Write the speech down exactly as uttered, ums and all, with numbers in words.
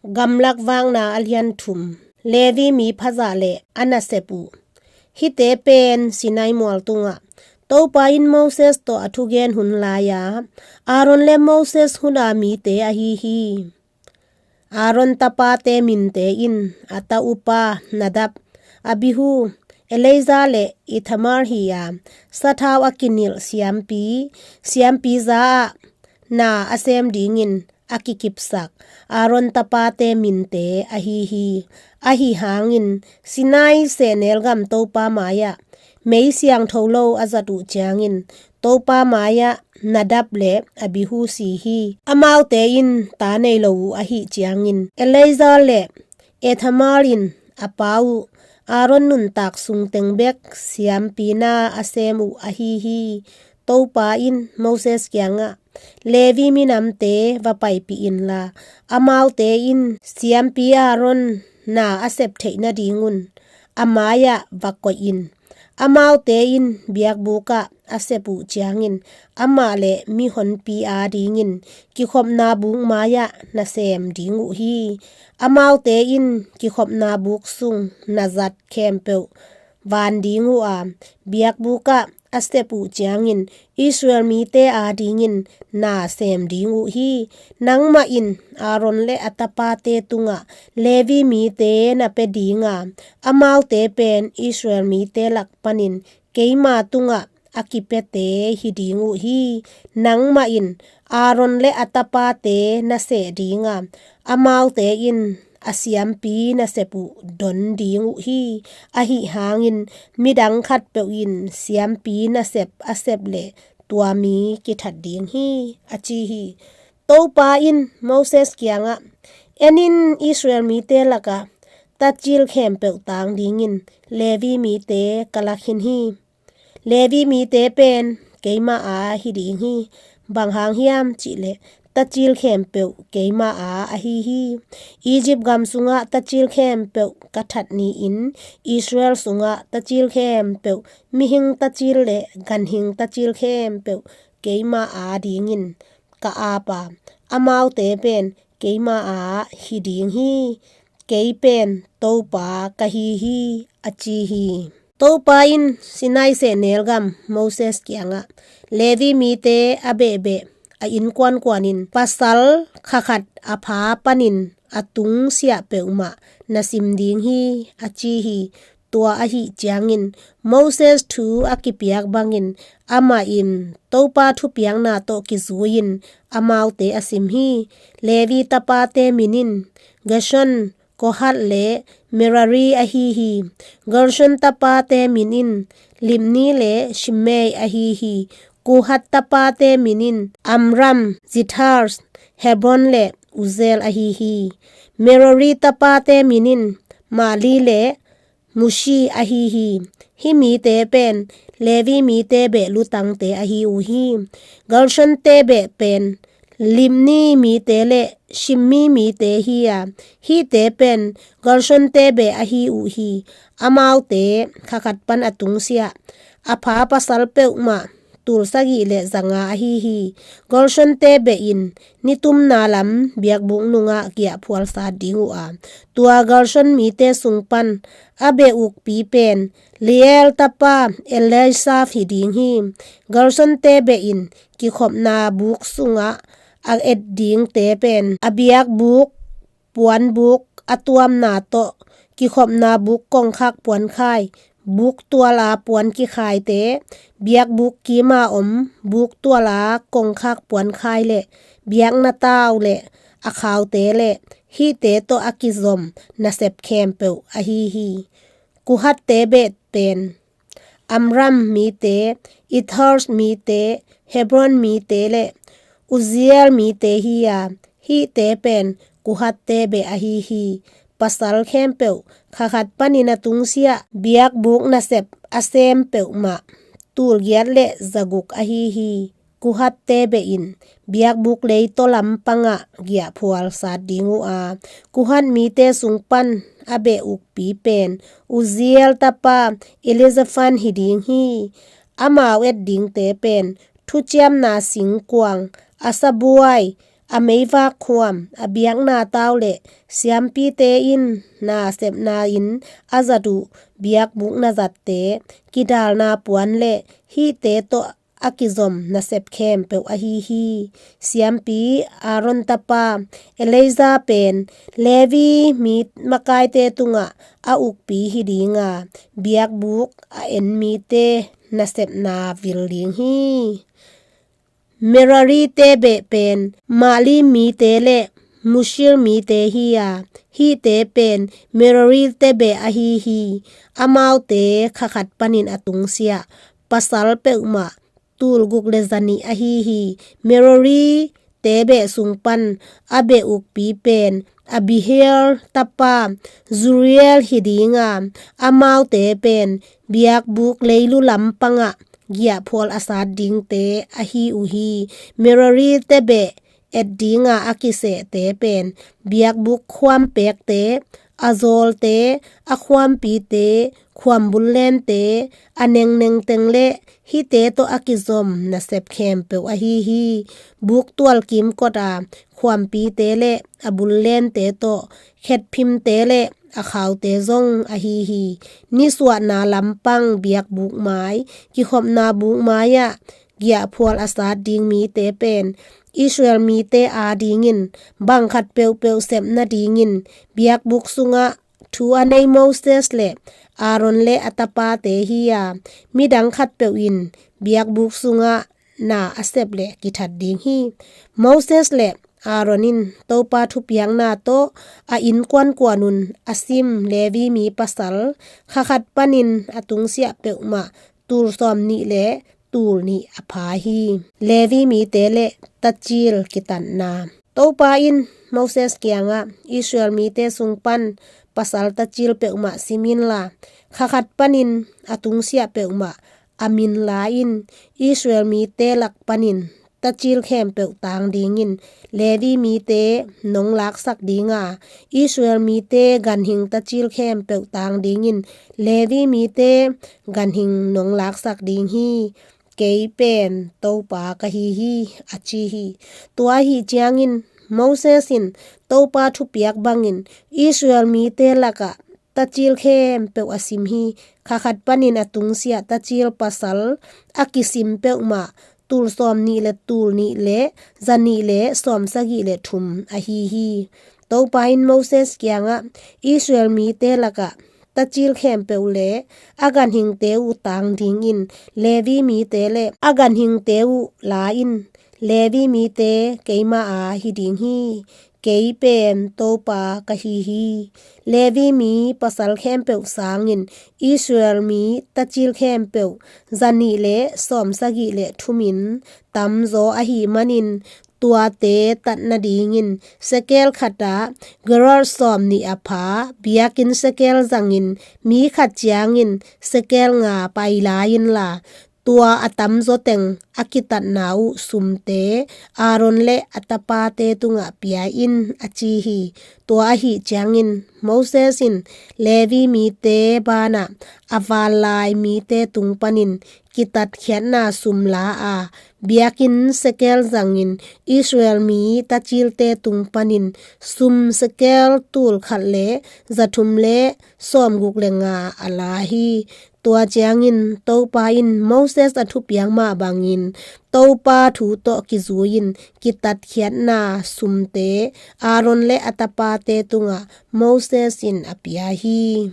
Gamlak Vakna a lian thum. Levi mi phazah le a nasep uh. Hihte pen Sinai mual tungah Topa in Moses tawh a thugen hun lai-a Aaron le Moses huna mite ahi hi. Aaron tapate minte in a ta upa Nadab, Abihu, Eleazar le Ithamar hi-a, sathau a kinilh siampi, siampi za-ah na a sem dingin a kikipsak Aaron tapate minte ahi hi. Ahi hangin Sinai sehnel gam Topa mai-ah mei siangtho lo a zat uh ciangin Topa mai-ah Nadab le Abihu si hi. Amaute in ta nei lo uh ahih ciangin Eleazar le Ithamar in a pa uh Aaron nuntak sungteng bek siampi na a sem uh ahi hi. Topa in Moses kiangah, Levi minamte va paipih inla, amaute in siampi Aaron na a sep theih nadingun a mai-ah va koih in. Amaute in biakbuk ah a sep uh ciangin amah le mihonpi adingin kikhopna buk mai-ah na sem ding uh hi. Amaute in kikhopna buk sung na zat khempeuh van ding uh a, biakbuk ah a sep uh ciangin Israel mite adingin na sem ding uh hi. Nangmah in Aaron le a tapate tungah Levi mite na pia dinga, amaute pen Israel mite lak panin keima tungah a kipiate hi ding uh hi. Nangmah in Aaron le a tapate na seh dinga, amaute in a siampi nasep uh don ding uh hi. Ahi hangin midang khatpeuh in siampi nasep a sep leh tua mi kithat ding hi, a ci hi. Topa in Moses kiangah, En in, Israel mite lakah tatcil khempeuh tang dingin Levi mite ka lak khin hi. Levi mite pen keima a hi ding hi. Bang hang hiam cihleh tatcil khempeuh keima a ahi hi. Egypt gam sungah tatcil khempeuh ka that ni-in Israel sungah tatcil khempeuh, mihing tatcil le ganhing tatcil khempeuh keima a dingin ka ap a, amaute pen keima a hi ding hi. Kei pen Topa ka hi hi, a ci hi. Topa in Sinai sehnel gam Moses kiangah, Levi mite a behbeh a innkuankuan in pasal khakhat a pha panin a tungsiah peuhmah na sim ding hi, a ci hi. Tua ahih ciangin Moses thu a kipiak bangin amah in Topa thupiakna tawh kizui-in amaute a sim hi. Levi tapate min in Gershon, Kohat le Merari ahi hi. Gershon tapate min in Libni le Shimei ahi hi. Kohat tapate min in Amram, Izhar, Hebron le Uzziel ahi hi. Merari tapate min in Mahli le Mushi ahi hi. Hih mite pen Levi mite beh lutangte ahi uh hi. Gershon-te beh pen Libni mite le Shimei mite hi a, hihte pen Gershon-te beh ahi uh hi. Amaute khakhat pan a tungsiah a pha pasal peuhmah tul sagih le zanga ahi hi. Gershon-te beh in nitumna lam biakbuk nungah giahphual sat ding uh a, tua Gershon mite sung pan a beh ukpi pen Reuel tapa Eliasaph hi ding hi. Gershon-te beh in kikhopna buk sungah a et dingte pen a biakbuk puanbuk a tuamna tawh, kikhopna buk kongkhak puankhai, buk tuala puan kikhaite, biakbuk kima om buk tuala kongkhak puankhai le biakna tau le a khaute le hihte tawh a kizom nasep khempeuh ahi hi. Kohat-te beh pen Amram mite, Izhar mite, Hebron mite le Uzziel mite hi a, hihte pen Kohat-te beh ahi hi. Pasal khempeuh khakhat panin a tungsiah biakbuk nasep a sem peuhmah tul giat le zaguk ahi hi. Kohat-te beh in biakbuk leitaw lampangah giahphual sat ding uh a, Kohat mite sung pan a beh ukpi pen Uzziel tapa Elizaphan hi ding hi. Amau et dingte pen thuciamna singkuang a sabuai a meivak khuam, a biakna tau le siampite in nasepna in a zat uh biakbuk nazatte, kidalna puan le hihte tawh a kizom nasep khempeuh ahi hi. Siampi Aaron tapa Eleazar pen Levi mi makaite tungah a ukpi hi dinga, biakbuk a en mite nasepna vil ding hi. Merarite beh pen Mahli mite le Mushir mite hi a, hihte pen Merarite beh ahi hi. Amaute khakhat panin a tungsiah pasal peuhmah tulguk le zanih ahi hi. Merarite beh sung pan a beh ukpi pen Abihail tapa Zuriel hi dinga, amaute pen biakbuk leilu lampangah giahphual a sat dingte ahi uh hi. Merarite beh et dinga a kisehte pen biakbuk khuampekte, a zawlte, a khuampite, khuambul lente, a nengneng teng le hihte tawh a kizom nasep khempeuh ahi hi. Buk tual kimkot a khuampite le a bul lente tawh khetphimte le a khaute zong ahi hi. Nisuahna lampang biakbuk mai, kikhopna buk mai-ah giahphual a sat ding mite pen Israel mite adingin bang khat peuhpeuh sep nadingin biakbuk sungah thu a nei Moses le Aaron le a tapate hi a, midang khat peuh in biakbuk sungah na a sep le kithat ding hi. Moses le Aaron in Topa thupiakna tawh a innkuan kuanun a sim Levi mi pasal khakhat panin a tungsiah peuhmah tul sawm nih le tul nih a pha hi. Levi mite le tacil kitatna. Topa in Moses kiangah Israel mite sung pan pasal tacil peuhmah sim inla, khakhat panin a tungsiah peuhmah a min la in, Israel mite lak panin tacil khempeuh tang dingin Levi mite nong laksak dinga, Israel mite ganhing tacil khempeuh tang dingin Levi mite ganhing nong laksak ding hi. Kei pen Topa ka hi hi, a ci hi. Tua ahih ciangin Moses in Topa thupiak bangin Israel mite lakah tacil khempeuh a sim hi. Khakhat panin a tungsiah tacil pasal a kisim peuhmah tul sawm nih le tul nih le zanih le sawm sagih le thum ahi hi. Topa in Moses kiangah Israel mite lakah tacil khempeuh le a ganhingte uh tang dingin Levi mite le a ganhingte uh la in, Levi mite keima a hi ding hi. Kei pen Topa ka hi hi. Levi mi pasal khempeuh sangin Israel mi tacil khempeuh zanih le sawm sagih le thumin tamzaw ahih manin tuate tat nadingin sekel khatah gerar sawm nih a pha, biakinn sekel zangin mi khat ciangin sekel nga pai lai inla, tua a tamzaw teng a kitatna uh sumte Aaron le a tapate tungah pia in, a ci hi. Tua ahih ciangin Moses in Levi mite banah a vanlai mite tung panin kitatkhiatna sum la a, biakinn sekel zangin Israel mi tacilte tung panin sum sekel tul khat le zathum le sawmguk le nga a la hi. Tua ciangin Topa in Moses a thupiak mah bangin Topa thu tawh kizui-in kitatkhiatna sumte Aaron le a tapate tungah Moses in a pia hi.